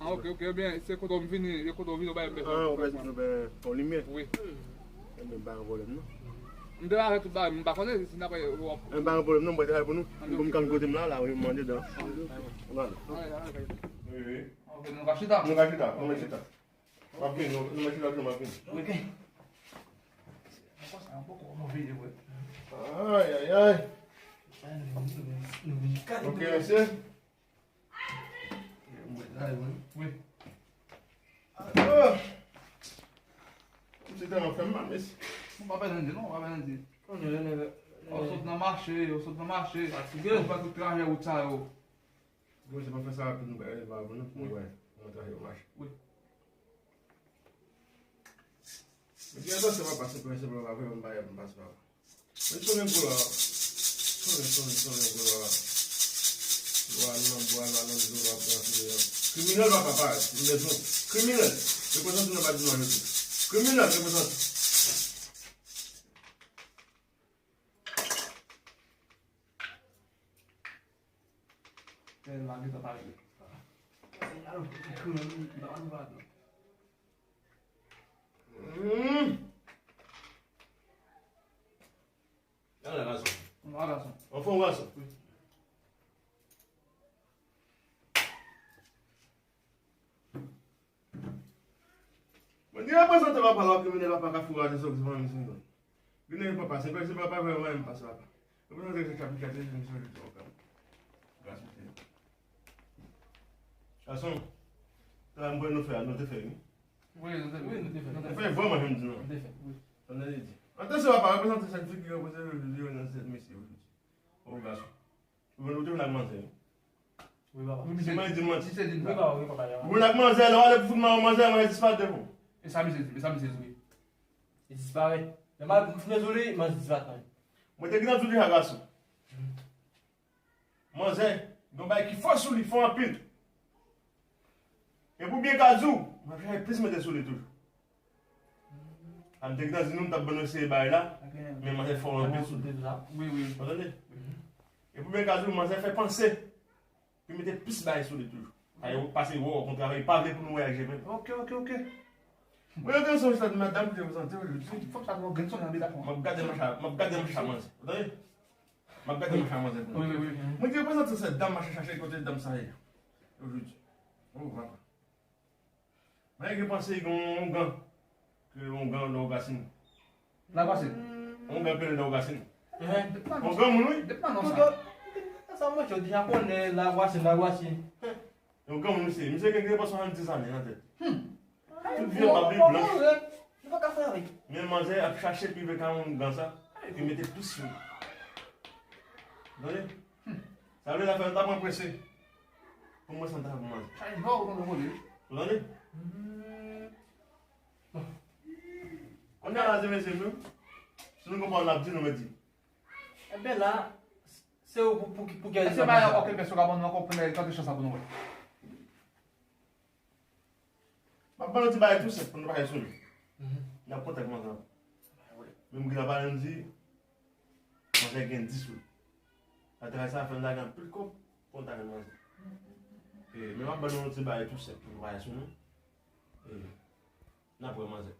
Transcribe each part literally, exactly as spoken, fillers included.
Ah, ok, ok, ebyen, se kote w vini, e kote w vini, w bay m bezwen. Ah, ou bezwen nou ben, yon limyè? Wi. Ebyen, pa gen pwoblèm, non. M te avè tout bagay, m pa konnen si n ap wè. Ebyen, pa gen pwoblèm, non, m pral travay pou nou. Pou m konn kote m la, la, wi, m andedan. Wi, wi. Ok, nou ka chita. Nou ka chita, nou ka chita. M ap vini, nou, nou mèt chita tou, m ap vini. Ok. Ay, ay, ay. Ok, mesye. Wi. Ah. Misye tèlman fè m mal, mesye. Ou pa pèdi anyen, non, ou pa pèdi anyen. Ou sot nan mache, ou sot nan mache. Fatige. Ou fè tout trajè wout sa yo. Bon, se pa fè sa rapid, nou bay pa avan, non, pou nou wè kòman trajè yo mache. Wi. Epi atansyon, papa, se prensip la, pa vrèman m pa, m pa se papa. Men sonnen gwo la. Sonnen, sonnen, sonnen gwo la. Bwa nan, bwa la, nan zòn la, pran sou yo. Kriminèl, papa, parèt. M bezwen. Kriminèl. Reprezante nan pa di mwen jodi. Kriminèl, reprezante. Lè l la gentan pale. Hmm. Ala gason. Ala gason. Anfòm gason. Wi. Mwen di reprezante papa la, kriminèl papa ka fouraje sou fanmi sou nou. Vin nan papa, se pèse papa, vrèman, m pase papa. Ou nan tèt chapit kat, se jodi, ok. Gason, travay mwen nou fè a, nou te fè, wi. Wi, nou te fè. Wi, nou te fè. Nou fè vrèman, jan m di nou. Nou te fè, wi. Sa m te di. Atansyon, papa, reprezante sèt fi ki reprezante jodi yo nan sèt mesye yo. O gason. Ou te vin ak manzè, wi. Wi, papa. Si mwen di manti, se di m sa. Wi, papa, wi, papa. Ou vin ak manzè, lè w ale pou fout manzè, manzè disparèt devan w. E sa misye di, e sa misye di, wi. Li disparèt. Men malgre m fin rezoud li, manzè disparèt kanmenm. Mwen te gentan di w deja, gason. Manzè, gen yon bagay ki fò sou li, fò anpil. E pou byen ka di w, manzè plis mete sou li toujou. A m te gentan di nou, m t ap ban nou eseye bagay la, men manzè fò anpil sou li. Wi, wi. Ou tande? E pou byen ka di w, manzè fè panse pou mete plis bagay sou li toujou. Pase, pase, wè, okontrè, li pa vle pou nou reyaji menm. Ok, ok, ok. Mwen, yo te sou stad madanm ki te prezante yo jodi. Fòk sa nou gen sou nan bida fò. M ap gade manch a, m ap gade manch a manzè. Ou tande? M ap gade manch a manzè pou mwen. Wi, wi, wi. Mwen ki reprezante sèt dam, mache chache kote dam sa ye. Yo jodi. O, papa. Mwen gen panse gen yon ougan. Ke yon ougan nan Ogasin. Lagwasin. Yon ougan ke nan Ogasin. Yon granmoun, wi. Depi nan non sa. Sa mwen, jodi a konnen Lagwasin, Lagwasin. Yon granmoun misye, misye gen gen pa swasanndis ane nan tèt. Tout vi an pa bib blanch. Nou pa ka fè avèk. Men manzè ap chache pi vle ka yon gan sa, epi mete plis sou li. Tande? Sa vle la fè nou ta pran prese. Pou mwen sa nou ta pran manzè. Chaje bò ou konn vole. Ou tande? Kounye a la, se mesye nou. Si nou konprann, n ap di, nou mèt di. Enben la, se ou pou, pou, pou ki... Èske pa yon òkenn pèsonn ka ban nou ankò premye kante chans la pou nou wè? M ap ban nou ti bagay tou senp pou nou pa sou li. N ap kontak manzè. Menm ki la pale, nou di, manzè gen dis wi. Atravè sa, fè n lage anpil kòb pou n ta jwenn manzè. E, men m ap ban nou yon ti bagay tou senp pou nou pa sou nou. E, n ap wè manzè.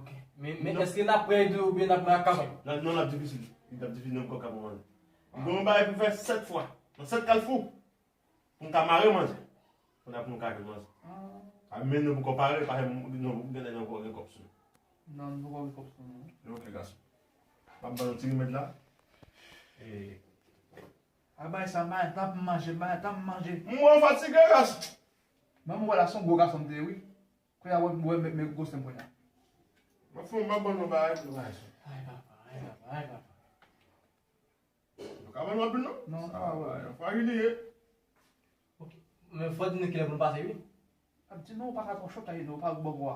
Ok. Men, men èske n ap wè li oubyen n ap wè ak kabann? Non, non, l ap difisil. Li t ap difisil nan kò ka pou manzè. Gen yon bagay pou fè sèt fwa. Nan sèt kalfou. Pou n ka mare manzè. Pou n ap nou ka jwenn manzè. A men nou poko pare, paske nou gen lè nou poko gen kòb sou nou. Non, nou poko gen kòb sou nou. Ok, gason. M ap ban nou ti remèd la. E, a bay sa, bay tan pou manje, bay tan pou manje. M wè w fatige, gason. Mwen, m wè la, se yon gwo gason m te ye, wi. Kounye a, wè, wè, men, men gwosè m kounye a. M ap fè, m ap ban nou bagay pou nou bagay sa. Ay, papa, ay, papa, ay, papa. Yo ka ban nou anpil, non? Non, sa pa vre. Sa frajil li ye. Ok. Men fò di nou kilè pou nou pase, wi. Ap di non, ou pa ka twò chòt, non, ou pa bò bò a.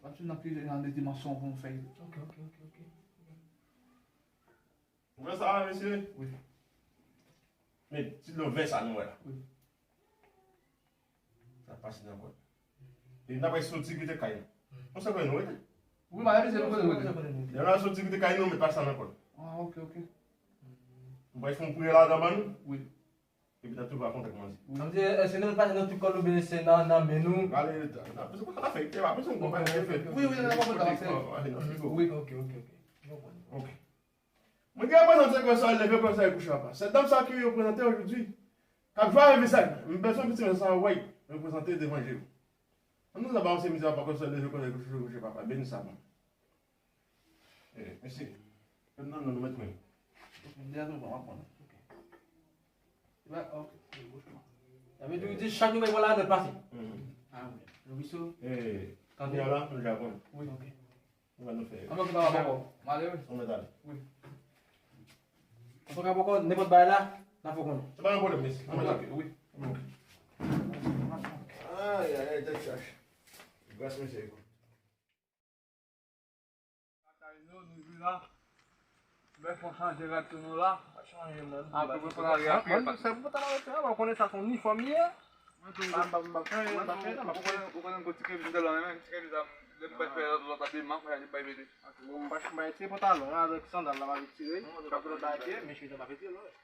Ap di nan plizyè, nan de dimansyon pou nou fè. Ok, ok, ok, ok. Ou wè sa, mesye? Wi. Men ti dlo vè sa nou wè la. Wi. Sa pase nan kò l. E n ap soti kite kay nou. Yon sèl kote nou rete. Wi, m ap di se nou kote nou rete. Lè n ap soti kite kay nou, met pase sa nan kò l. Ah, ok, ok. Nou pral fè yon priyè ladan ban nou. Wi. Epi n ap tou pa kontak manzè. Sa vle di, èske nou pase nan tout kò nou oubyen se nan, nan men nou? Ale, n ap, se konsa n ap fè, e pa bezwen konprann sa fè. Wi, wi, n ap konprann sa fè. Wi, ok, ok, ok. M konprann. Ok. Mwen gen reprezante kò sa leve, kò sa kouche, papa. Sèt dam sa ki reprezante ojodi, k ap jwe avèk mesaj mwen. M bezwen piti mesaj sa, wè, reprezante devan je w. Ann nou ba yon se mizè, papa, kò sa leve, kò sa kouche, kouche, papa. Beni sa pou mwen. E, mesye. Fè m nan non nou mèt mwen. Deja nou pran, w ap pran. Ok. Sa vle di, w di chak nou bay vwala a nèt pase. Ah, wi. Louiso. E, kounye a la, nou deja konn. Wi. Ok. Kòman nou fè? Ann nou papa bòkò. M ale, wi. Ou mèt ale. Wi. Antouka bòkò, nenpòt bagay la, n ap fè w konnen. Se pa yon pwoblèm, mesye. Ann mèt ale. Wi. Ok. Ay, ay, ay, tèt chaje. Gras mesye. Lakay nou, nou vin la. Bèl fò chanje rad tou nou la. Pa chanje, man. Ah, pou pran rad. Mwen, se pou ta la rete la, mwen konnen sa se yon inifòm li ye. Mwen tou, m pa, m pa, m pa chanje, m pa chanje, m pa chanje. Ou konnen, ou konnen gwo ti kreviz m te lan, men ti kreviz la, lè m pral fè lòt, lòt la demen, m ap fè li bay mete. Bon, m pa, m pa retire pantalon an avèk sandal la, m ap retire. Pantalon bay pye, men chemiz la m ap retire, non.